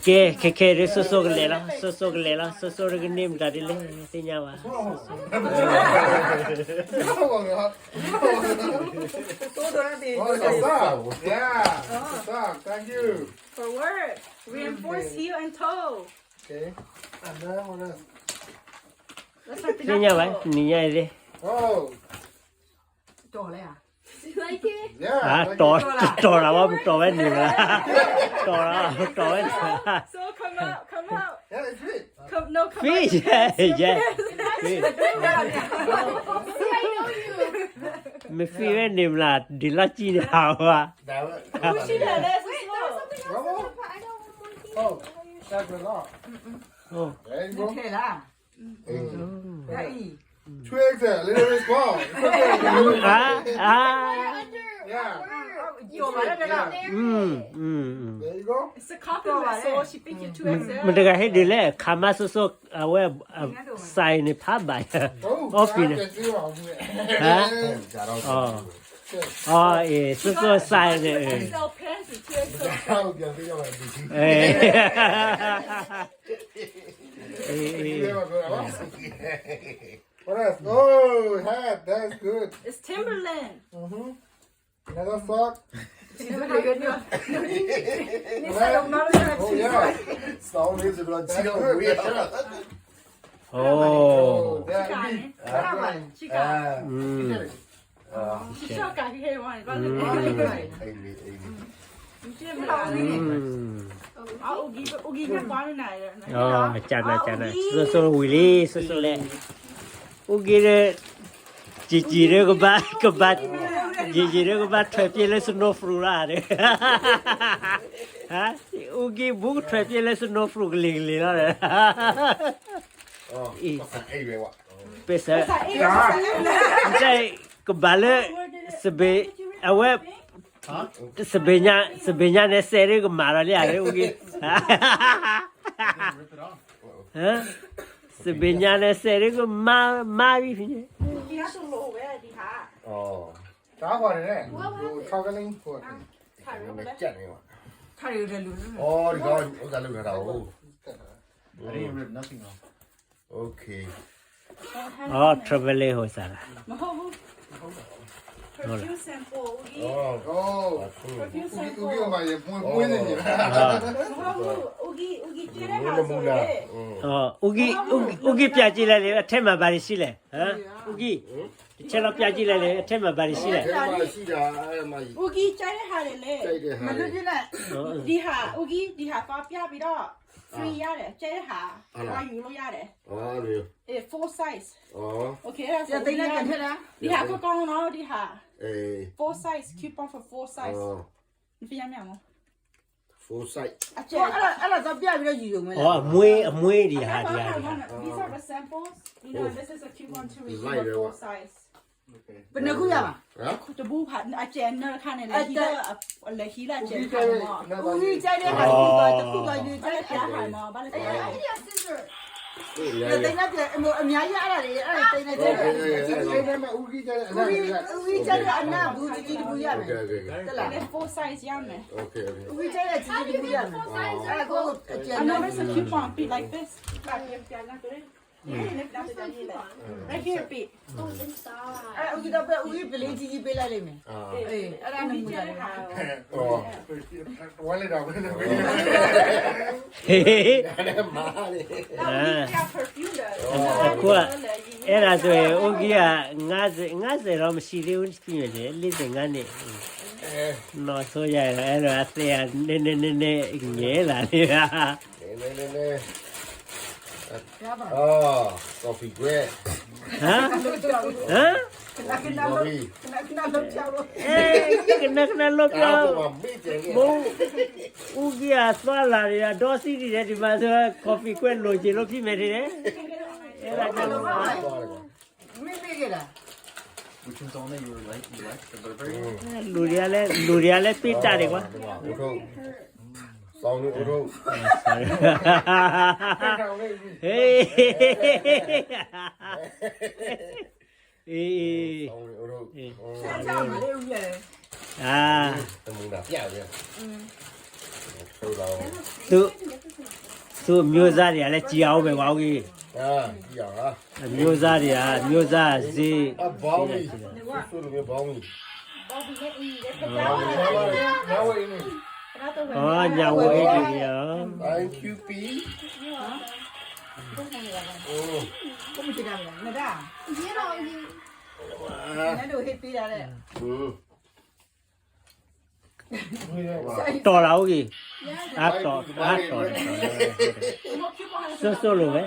ကဲ ခဲခဲဒ် စိစိကလဲၤလီၤ, စိစိကလဲၤလီၤ, စိစိကန့ၢ်မတၤဒ်လဲၣ် သ့ၣ်ညါဘၣ်. သ့ၣ်ညါဘၣ် နံၤညါအံၤသ့ၣ် တီၢ်လၢ တီၢ်လၢ ပတီၢ်ဝဲန့ၣ်မး, တီၢ်လၢ တီၢ်ဝဲန့ၣ်မး, မ့ၢ်ဖံးဝဲန့ၣ်မး ဒ်လီၢ်ကံၢ်န့ၣ်ဟးဝဲ, မတဂၤဟ့ၣ်ဒ်လဲၣ် ခါမါစိစိ အဝဲ size န့ၣ်ဖးဘၣ်, အီၣ်ပံၤန့ၣ်, အီၤ စိစိ size န့ၣ်, What else? Oh, hat. That's good. It's Timberland. Mm-hmm. Another sock. Timberland. Oh, yeah. That's good. That's good. ကနၤ ကနၤ စိစိဝံၤလံ စိစိလဲၣ်, အူကံဒီး ကံကံဒီးကဘၣ် ကဘၣ် ကံကံဒီးကဘၣ်ထွဲပျဲလၢ snow proof လီၤဒီး, အူကံဘူးကထွဲပျဲလၢ snow proof ကလံၤကလံၤလီၤဒီး, ပစၢ ကဘၣ်လၢ စဘ့ၣ် အဝဲ စဘ့ၣ်ညါ စဘ့ၣ်ညါန့ၣ် စဲးဒ်ကမၤဒီးလံဧါ အူကံ, စဘ့ၣ်ညါန့ၣ်စဲးဒ်ကမၤ မၤဝံၤဖဲန့ၣ်, အီ traveling ဟိစၢ် မဟုတ်ဘူး perfume sample အူဂံ perfume sample မဟုတ်ဘူး အူဂံ အူဂံကဲတဲ့ဟာဆိုလေ အူဂံ အူဂံ အူဂံ ပြကြည့်လိုက်လေ အထဲမှာဘာတွေရှိလဲ ဟမ် အူဂံ တစ်ချက်လောက်ပြကြည့်လိုက်လေ အထဲမှာဘာတွေရှိလဲ အူဂံ ကြိုက်တဲ့ဟာတွေလေ မလွတ်ပြနဲ့ ဒီဟာ အူဂံ ဒီဟာသွားပြပြီးတော့ free ရတယ် ကြိုက်တဲ့ဟာသွားယူလို့ရတယ် အေး four size โอเค အဲ့ဒါဆို ဒီဟာကကောင်းနော် ဒီဟာ four size coupon for four size နဖျက်ရမယ်နော် four size အကျဲ အဲ့ဒါ အဲ့ဒါသွားပြပြီးတော့ယူရုံပဲလေ အမွေး အမွေးဒီဟာ ဒီဟာ ဒီဟာ These are the samples. You know, this is a coupon to redeem a full size. ဘယ်နှစ်ခုရမှာ တဘူးဖာ အကျဲအနံၣ်ခါနဲ့ လဲဟီလၢ လဲဟီလၢအကျဲတခါန့ၣ်မ့ၢ် ဦးကြီးကြိုက်တဲ့ဟာတစ်ခုသွား တစ်ခုသွားယူ ကြိုက်တဲ့ဟာမ့ၢ် ဘာလဲ အဲ့ဒီ scissor ဒီသိမ်းလိုက်ပြန် အမ အများကြီးအဲ့ဒါလေ အဲ့ဒါသိမ်းလိုက်ပြန် ဦးကြီးကြိုက်တဲ့ ဦးကြီးကြိုက်တဲ့အနံၣ်ဘူး တစ်ကြီးတစ်ဘူးရမယ် တလား four size ရမယ် ဦးကြီးကြိုက်တဲ့ကြီးတစ်ဘူးရမယ် အဲ့ဒါကိုအကျဲ Another is a coupon, be like this. Right here, babe. အဲ ဦးကြီးတော့ပဲ ဦးကြီး ပလေးကြီးကြီးပေးလိုက်လိမ့်မယ် အေး အဲ့ဒါနမူတာလေ ဝါလေးတော့ မါလေး အခုက အဲ့ဒါဆိုရင် အိုဂီက ငါးဆယ် ငါးဆယ်တော့မရှိသေးဘူး ကြည့်မယ်လေ လေးဆယ့်ငါးနှစ် နောက်ဆုံးရရင်တော့ အဲ့တော့ အသက်အနည်းနည်းနည်းနည်း ငယ်လာနေတာ နည်းနည်းနည်းနည်း อ๋อ coffee ကွဲး ဟမ် ဟမ် coffee အဲ ကနၣ်ကနၣ်လို့ပြော မူ ဦးကြီးအသွါလာတယ် ဒေါ်စီးတီးတယ် ဒီမှာဆို coffee ကွဲးလိုချင်လို့ဖြစ်မယ်ထင်တယ် အဲ့ဒါကြောင့် မ့ၢ်မ့ၢ်ကဲလား Which one's on there? You were like, you like the Burberry one? လူတွေကလည်း လူတွေကလည်း ပေးတတ်တယ်ကွာ စောင်းလေး အိုးထုတ် ဟေး အေး စောင်းလေး အိုးထုတ် အေး ဆရာမလေးဦးရဲ့ အာ တမူတာပြတယ် သူ သူ့အမျိုးစားတွေကလည်း ကြည့်အောင်ပဲ ကွာ ဟုတ်ကဲ့။ အာ ကြည့်အောင်လား။ အမျိုးစားတွေက အမျိုးစားဈေး အ ဘောင်းမီ စိုးစိုးလိုမျိုး ဘောင်းမီ ညာဝဲအင်းနီၤ ညာဝဲအင်းနီၤ Thank you, P. အို တီၢ်လၢ အိၣ်က့ၤ အတီၢ် အတီၢ် စိုးစိုးလိုပဲ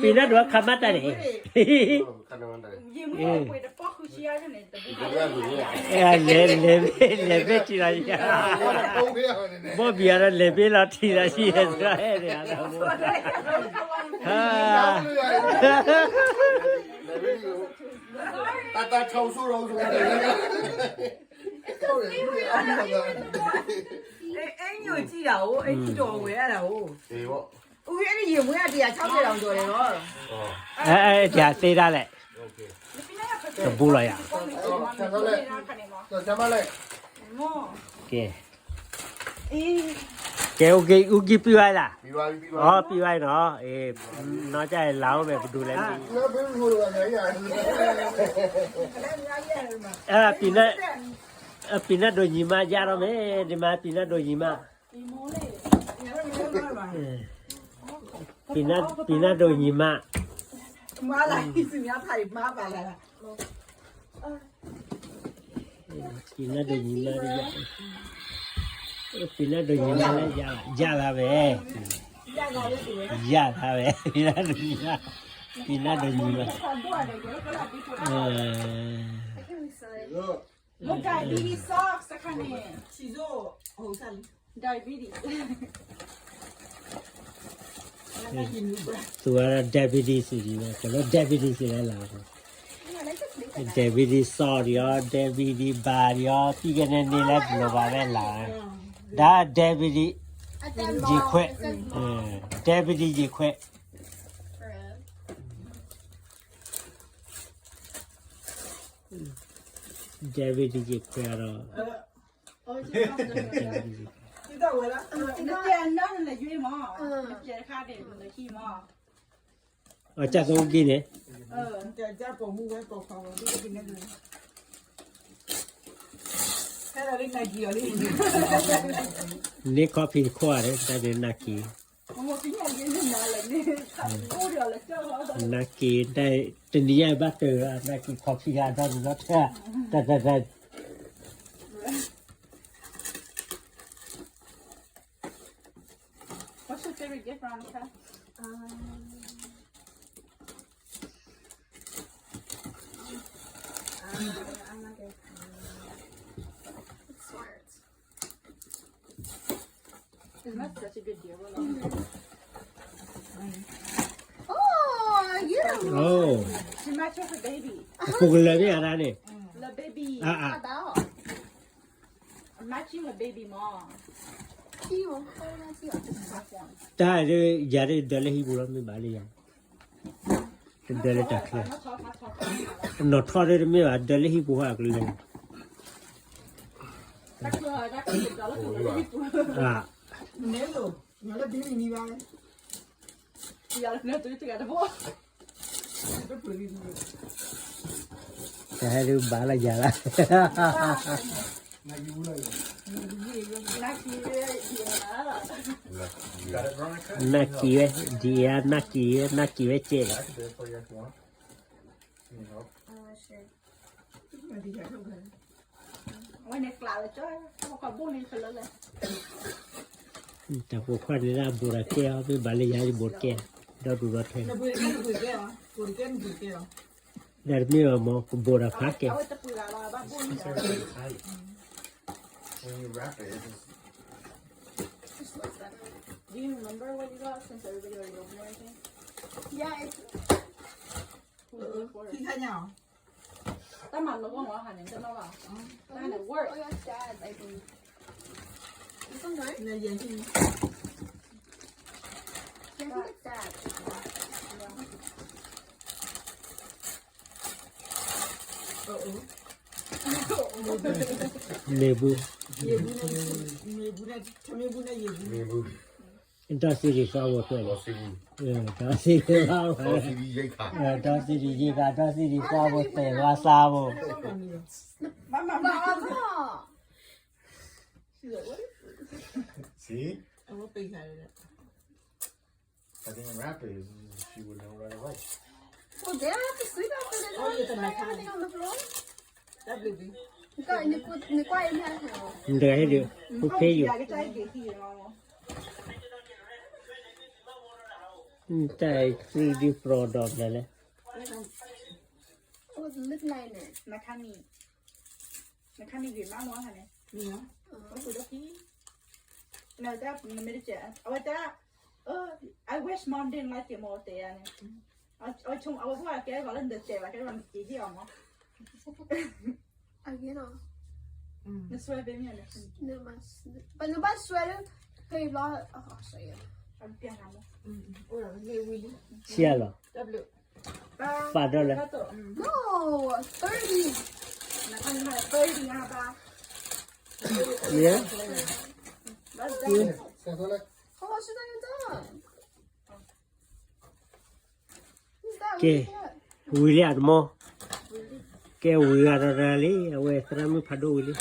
ပံၤနၢ်ဒိၣ်ခါမၤတၢ်န့ၣ် လဲၤလဲၤလဲၤဘ့ၣ်ထံလီၤယၤ ဘီၣ်ဘံၣ်အဒီးလဲၤဘ့ၣ်လီၤထံလီၤယၤ ဟဲန့ၣ် တၢ်တၢ်ထီၣ်ဆိၣ်ဒီး အဲညိုကြည့်တာကို အဲညိုတော်ဝဲအဲ့ဒါကို ဦးအဲ့ဒီရေမွေးကတရားချောင်းတဲ့တောင်ကျော်တယ်နော် အဲအဲတရားသေးတာလဲ တဘူးလီၤယၤ ကဲ ကဲ ဦးကီး ဦးကီး ပြီးသွားလား ပြီးသွားပြီ ပြီးသွားပြီ อ๋อ ပြီးသွားပြီနော် အေး နောက်ကျရင်လာဦးမယ် ဘယ်သူလဲမသိဘူး အဲ့ဒါ ပီနတ် အပီနတ်ဒိုညီမရတော့မယ် ဒီမှာ ပီနတ်ဒိုညီမ ပီနတ် ပီနတ်ဒိုညီမ မါလာ သူများဖာတွေမှားပါလား ပီနတ်ဒိုညီမ ပီနတ်ဒိုညီမလည်း ရလာပဲ ရလာပဲ ပီနတ်ဒိုညီမ ပီနတ်ဒိုညီမ မ့ၢ် diabetes sauce တခါန့ၣ် ဆီစိ ဟို စလီ diabetes သူကတော့ diabetes စီဒီး ကျွန်တော် diabetes စီလဲလာ diabetes စီဒီး diabetes ဘာဒီး ပြီးခဲ့တဲ့နေ့လဲဘယ်လိုပါပဲလာ ဒါ diabetes ရေခွဲ diabetes ရေခွဲ diabetes ရေခွဲကတော့ ဒီတော့ဝဲလား ဒီကဲအနန်းနဲ့ရွေးမီၤ ဒီကဲခါတဲ့ဒီကီမီၤ အကြဆုံးကင်းနေ ကြကြပုံမှုဝဲပုံခေါ်ဒီကင်းနေ ဟဲလာလေးနာကြီးရော်လေး နေ coffee ခွာတယ်တကယ်နာကီ နာကီ တနည်းဘၣ်တနာကီ coffee ကတော့တော့တတတ What's your favorite gift, Veronica? Um, um, I like it. It's smart. Isn't that such a good deal? Oh, you don't know. Oh. She matched with a baby. အပူၤကလၢၤမ့ၢ်အရၣ်န့ၣ် The baby. အါအါ About. Matching a baby mom. တၢ်ဒ်ယၤဒ်ဒၢလၢဟံၣ်ပူၤလီၤ မ့ၢ်ဘၣ်လၢယၤ တဒၢလၢတၢ်ချၢ နီၢ်ထီၣ်ဒ်တမ့ၢ်ဘၣ် ဒၢလၢဟံၣ်ပူၤဟးကလၢၤ အါ တဟဲဒုးဘၣ်လၢယၤလၢ နာ်က့ၤဝဲ ဒ်အံၤ နာ်က့ၤဝဲ နာ်က့ၤဝဲကဲ တၢ်ပိာ်ခွါန့ၣ်ဒၣ်ဘိးတၢ်ကဲအီၤ မ့ၢ်ဘၣ်လၢယၤယဘိးတကဲ ဒီဒူၣ်ဒီထၢ ဒီးတမ့ၢ်ဘၣ်မ့ၢ် ကဘိးတၢ်ဖးကဲ When you wrap it, it just Do you remember what you got since everybody already opened everything? Yeah, it's Who's looking for it? တၢ်မၤလီၤဂီၢ်မးဟးန့ၣ် တနီၣ်ဘၣ် တၢ်န့ၣ် work. Oh, yeah, it's dad's, I think. This one's right? Yeah, yeah, he. Yeah, I think it's dad's. မ့ၢ်ဘူး မ့ၢ်ဘူးန့ၣ် ထမ့ၢ်ဘူးန့ၣ် ရေဘူး မ့ၢ်ဘူး ဒီးစံးဒံးသီဘိသဲး, ဒီးစံးဒံးသီဘိ, ဒီးစံးဒံးယ့ၢ်ခါ, ဒီးစံးဒံးသီဘိသဲး ဘၣ်သးဘိ. See? I didn't wrap it. She would never write it right. Well, they don't have to sleep after they don't put everything on the floor. That baby. You got, you put, you got in here. ဒီးဟဲဒီး, okay ယိာ်. Three D product လဲၣ်လဲၣ်. Oh, the lip liner. နခါမံၤဂ့ၤမးမ့ၢ်ဟါန့ၣ်, နတ, နမ့ၢ်တကဲ, အဝဲတ, I wish mom didn't like it more တဲယၤန့ၣ်, အဝဲဆိကမိၣ်အဝဲဖိအကဲဂီၤလၢနတတဲဘၣ် ကဲဘၣ်နက့ၤဟ့ၣ်အီၤမး, အဂ့ၤနီၤ, နစွဲဘၣ်မ့ၢ်န့ၣ်, နဘၣ်စွဲလၢ, ဖဲဘျီ, ဆံးလီၤ, ပာ်ဒီးလဲၣ်, no, thirty, thirty ဘၣ်, ကဲ, ဝံၤလံအတမီ, ကဲဝံၤဂၤဒီးတဂၤလံ အဝဲသရၣ်မုၣ်ဖးဒိၣ်ဝံၤလံ.